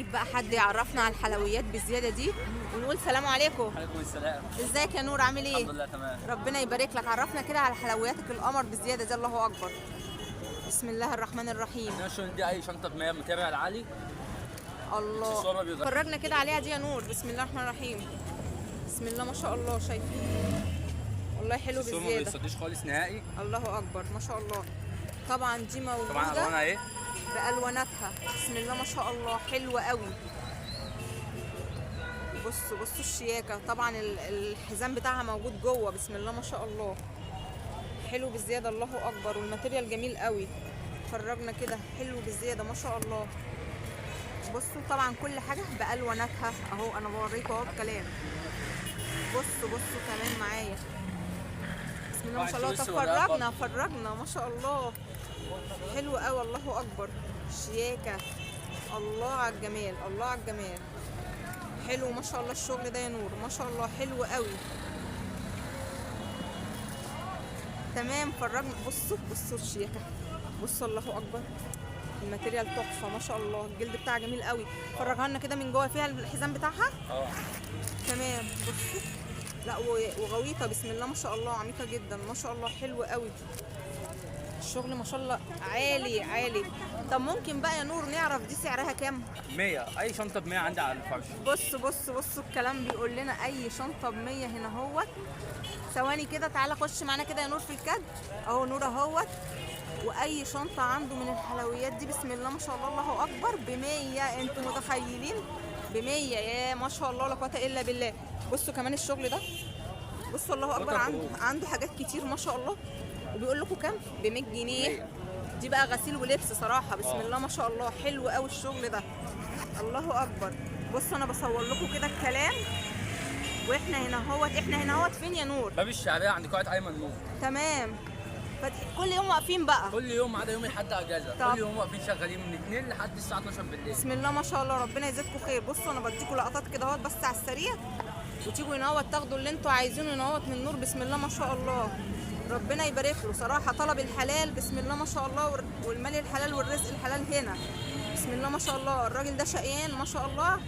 نجيب بقى حد يعرفنا على الحلويات بالزيادة دي ونقول سلام عليكم. عليكم السلام. ازيك يا نور، عامل ايه؟ الحمد لله تمام. ربنا يبارك لك. عرفنا كده على حلوياتك القمر بالزيادة دي. الله اكبر، بسم الله الرحمن الرحيم. عندنا الشنط دي اي شنطه ب 100 material عالي. الله، اكسسوار ما بيغير. فرجنا كده عليها دي يا نور. بسم الله الرحمن الرحيم، بسم الله ما شاء الله. شايفين؟ والله حلو اكسسوار ما بالزيادة. بيصديش خالص نهائي. الله اكبر ما شاء الله. طبعا دي طبعا موجودة الوانها ايه؟ بالواناتها، بسم الله ما شاء الله، حلوة قوي. بصوا بصوا الشياكه. طبعا الحزام بتاعها موجود جوه، بسم الله ما شاء الله، حلو بالزيادة. الله اكبر، وال material جميل قوي. فرجنا كده، حلو بالزيادة ما شاء الله. بصوا طبعا كل حاجة بالواناتها اهو، انا بوريكم اهو الكلام. بصوا بصوا كمان معايا، بسم الله ما شاء الله. طبعاً الشوز تفرجنا فرجنا ما شاء الله، حلو قوي. الله اكبر، شياكه، الله على الجمال، الله على الجمال. حلو ما شاء الله الشغل ده يا نور، ما شاء الله حلو قوي. تمام، فرجنا. بصوا بصوا الشياكه، بصوا الله اكبر، ال material تحفة ما شاء الله، الجلد بتاعها جميل قوي. فرجها لنا كده من جوه، فيها الحزام بتاعها. تمام. بصوا، لا وغويطه، بسم الله ما شاء الله، عميقة جدا ما شاء الله، حلو قوي الشغل ما شاء الله، عالي عالي. طب ممكن بقى يا نور نعرف دي سعرها كام؟ 100، اي شنطه ب 100 عندي على الفرش. بصوا بصوا بصوا الكلام بيقول لنا اي شنطه ب 100 هنا اهوت. ثواني كده، تعالى خش معانا كده يا نور في الكاد اهو، نور اهوت. واي شنطه عنده من الحلويات دي بسم الله ما شاء الله، الله اكبر، ب 100. انتوا متخيلين ب 100؟ يا ما شاء الله لا قوة الا بالله. بصوا كمان الشغل ده، بصوا الله اكبر، عنده حاجات كتير ما شاء الله. وبيقول لكم كام؟ ب 100 جنيه. 100. دي بقى غسيل ولبس صراحة، بسم الله ما شاء الله، حلو قوي الشغل ده، الله اكبر. بصوا انا بصور لكم كده الكلام، واحنا هنا اهوت. احنا هنا اهوت فين يا نور؟ باب الشعرية عند قاعة ايمن نور. تمام، فتح كل يوم واقفين بقى؟ كل يوم ما عدا يوم الاحد اجازه. طب. كل يوم واقفين شغالين من 2 لحد الساعة 12 بالليل. بسم الله ما شاء الله، ربنا يزيدكم خير. بصوا انا بديكم لقطات كده اهوت بس على السريع، وتيجوا هنا اهوت تاخدوا اللي انتوا عايزينه هنا اهوت من نور، بسم الله ما شاء الله، ربنا يبارك له صراحة. طلب الحلال بسم الله ما شاء الله، والمال الحلال والرزق الحلال هنا بسم الله ما شاء الله. الراجل ده شقيان ما شاء الله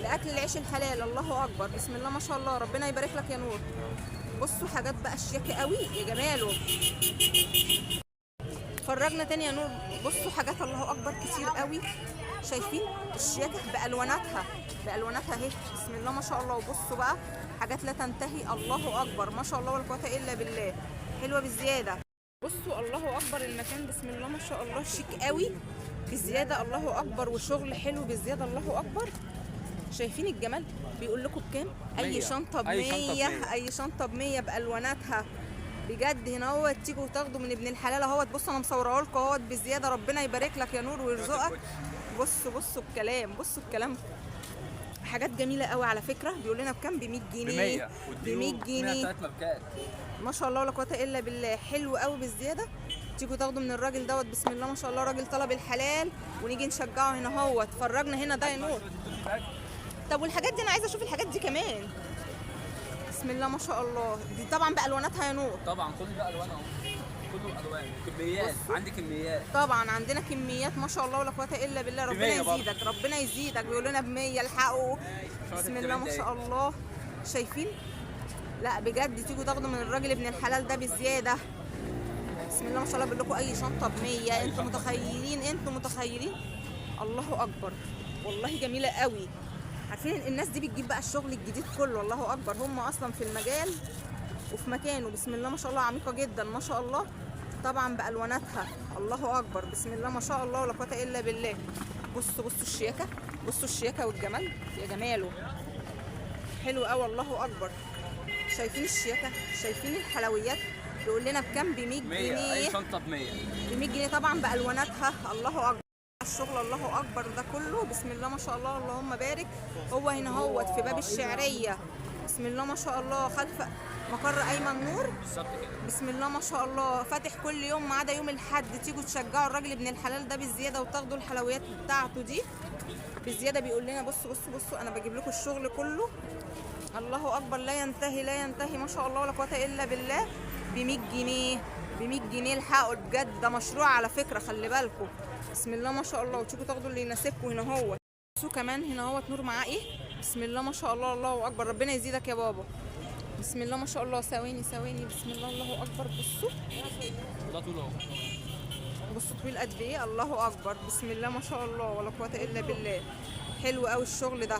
لاكل العيش الحلال، الله اكبر، بسم الله ما شاء الله، ربنا يبارك لك يا نور. بصوا حاجات بقى شياكه قوي يا جماله. فرجنا تاني يا نور. بصوا حاجات الله اكبر كتير قوي، شايفين الشياكه بالواناتها، بالواناتها اهي بسم الله ما شاء الله. وبصوا بقى حاجات لا تنتهي، الله اكبر ما شاء الله ولا قوة الا بالله، حلوة بالزيادة. بصوا الله اكبر المكان بسم الله ما شاء الله، شيك قوي بزيادة، الله اكبر، وشغل حلو بزيادة، الله اكبر. شايفين الجمال؟ بيقول لكم بكام؟ اي 100. شنطه ب أي شنطة 100، ب100. اي شنطه ب 100 بالواناتها بجد. هنا اهوت تيجوا تاخدوا من ابن الحلال اهوت. بصوا انا مصوره لكم اهوت بزيادة، ربنا يبارك لك يا نور ويرزقك. بصوا بصوا الكلام، بصوا الكلام، حاجات جميلة قوي على فكرة. بيقول لنا بكام؟ ب 100 ب جنيه، 100. ب 100 جنيه ثلاث ماركات ما شاء الله ولا قوة الا بالله، حلو قوي بالزيادة. تيجوا تاخدوا من الراجل دوت بسم الله ما شاء الله، راجل طلب الحلال ونيجي نشجعه هنا اهوت. اتفرجنا هنا ده يا نور. طب والحاجات دي انا عايزه اشوف الحاجات دي كمان بسم الله ما شاء الله. دي طبعا بالواناتها يا نور. طبعا كل ده الوان اهو، كله الوان، كميات، عندي كميات. طبعا عندنا كميات ما شاء الله ولا قوة الا بالله، ربنا بمية برضه. يزيدك، ربنا يزيدك. بيقول لنا ب 100، الحقوا بسم الله ما شاء الله. شايفين؟ لا بجد تيجوا تاخدوا من الراجل ابن الحلال ده بزيادة بسم الله ما شاء الله. بيقول لكم اي شنطه ب 100، انتوا متخيلين؟ انتوا متخيلين؟ الله اكبر، والله جميلة قوي. عارفين الناس دي بتجيب بقى الشغل الجديد كله، الله اكبر. هم اصلا في المجال وفي مكانه بسم الله ما شاء الله، عميقة جدا ما شاء الله، طبعا بالواناتها، الله اكبر بسم الله ما شاء الله ولا قوة الا بالله. بصوا بصوا الشياكه، بصوا الشياكه والجمال يا جماله، حلو قوي، الله اكبر. شايفين الشياكه؟ شايفين الحلويات؟ بيقول لنا بكام؟ ب 100 100، اي جنيه، شنطه ب 100، ب 100 جنيه طبعا بالواناتها، الله اكبر. الشغل الله اكبر ده كله بسم الله ما شاء الله، اللهم بارك. هو هنا هوت في باب الشعرية بسم الله ما شاء الله، خلف مقر ايمن نور بالظبط كده. بسم الله ما شاء الله. فاتح كل يوم ما عدا يوم الاحد. تيجوا تشجعوا الراجل ابن الحلال ده بالزيادة وتاخدوا الحلويات بتاعته دي بالزيادة. بيقول لنا بصوا بصوا بصوا، انا بجيب لكم الشغل كله، الله اكبر، لا ينتهي لا ينتهي ما شاء الله ولا قوة الا بالله. ب 100 جنيه، ب 100 جنيه، الحقوا بجد، ده مشروع على فكرة، خلي بالكم بسم الله ما شاء الله. وتيجوا تاخدوا اللي يناسبكم هنا هو. بصوا كمان هنا اهوت نور معاه ايه. بسم الله ما شاء الله، الله اكبر، ربنا يزيدك يا بابا. بسم الله ما شاء الله، ثواني ثواني، بسم الله الله اكبر. بصوا ده طول اهو. بصوا طويل قد ايه، الله اكبر، بسم الله ما شاء الله ولا قوة الا بالله. حلو قوي الشغل ده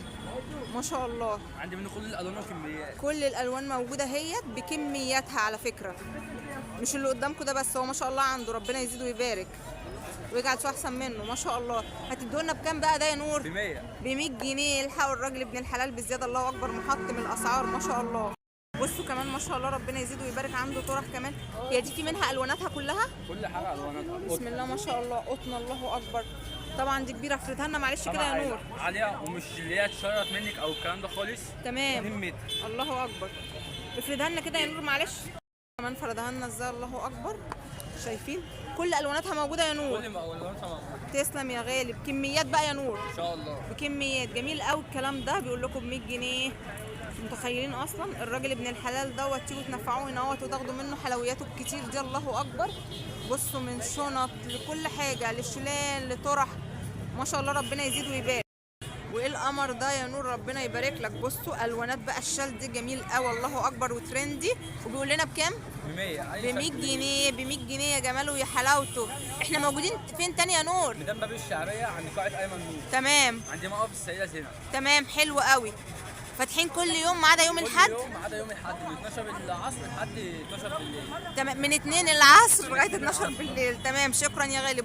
ما شاء الله. عندي منه كل الالوان والكميات. كل الالوان موجودة اهيت بكمياتها على فكرة، مش اللي قدامكم ده بس، هو ما شاء الله عنده، ربنا يزيده ويبارك ويجعل سوق احسن منه ما شاء الله. هتدونا بكام بقى ده يا نور؟ ب 100. ب 100 جنيه. الحقوا الراجل ابن الحلال بزيادة، الله اكبر، محطم الاسعار ما شاء الله. بصوا كمان ما شاء الله ربنا يزيده ويبارك، عنده طرح كمان. هي دي في منها الواناتها كلها؟ كل حاجة الواناتها. بسم الله ما شاء الله، قطن، الله اكبر. طبعا دي كبيرة، افردها لنا معلش كده يا نور. عالية ومش اللي هي اتشرط منك او الكلام ده خالص. تمام. 2 متر. الله اكبر، افردها لنا كده يا نور معلش. كمان فردها لنا ازاي، الله اكبر. شايفين كل الواناتها موجودة يا نور. كل ما الواناتها موجودة. تسلم يا غالي. بكميات بقى يا نور ان شاء الله بكميات. جميل قوي الكلام ده، بيقول لكم ب 100 جنيه. متخيلين اصلا الراجل ابن الحلال دوت تيجوا تنفعوه هنا اهوت وتاخدوا منه حلوياته الكتير دي، الله اكبر. بصوا من شنط لكل حاجة، لشلال لطرح، ما شاء الله ربنا يزيد ويبارك. وايه القمر ده يا نور، ربنا يبارك لك. بصوا الوانات بقى الشال دي جميل قوي، الله اكبر، وترندي. وبيقول لنا بكام؟ ب 100. ب 100 جنيه. ب 100 جنيه يا جماله ويا حلاوته. احنا موجودين فين تاني يا نور؟ ميدان باب الشعرية عند قاعة ايمن نور. تمام. عند موقف السيدة زينب. تمام، حلو قوي. فاتحين كل يوم ما عدا يوم الاحد؟ كل يوم ما عدا يوم الاحد من 12 العصر لحد 12 بالليل. تمام، من 2 العصر لغاية 12 بالليل. تمام، شكرا يا غالي.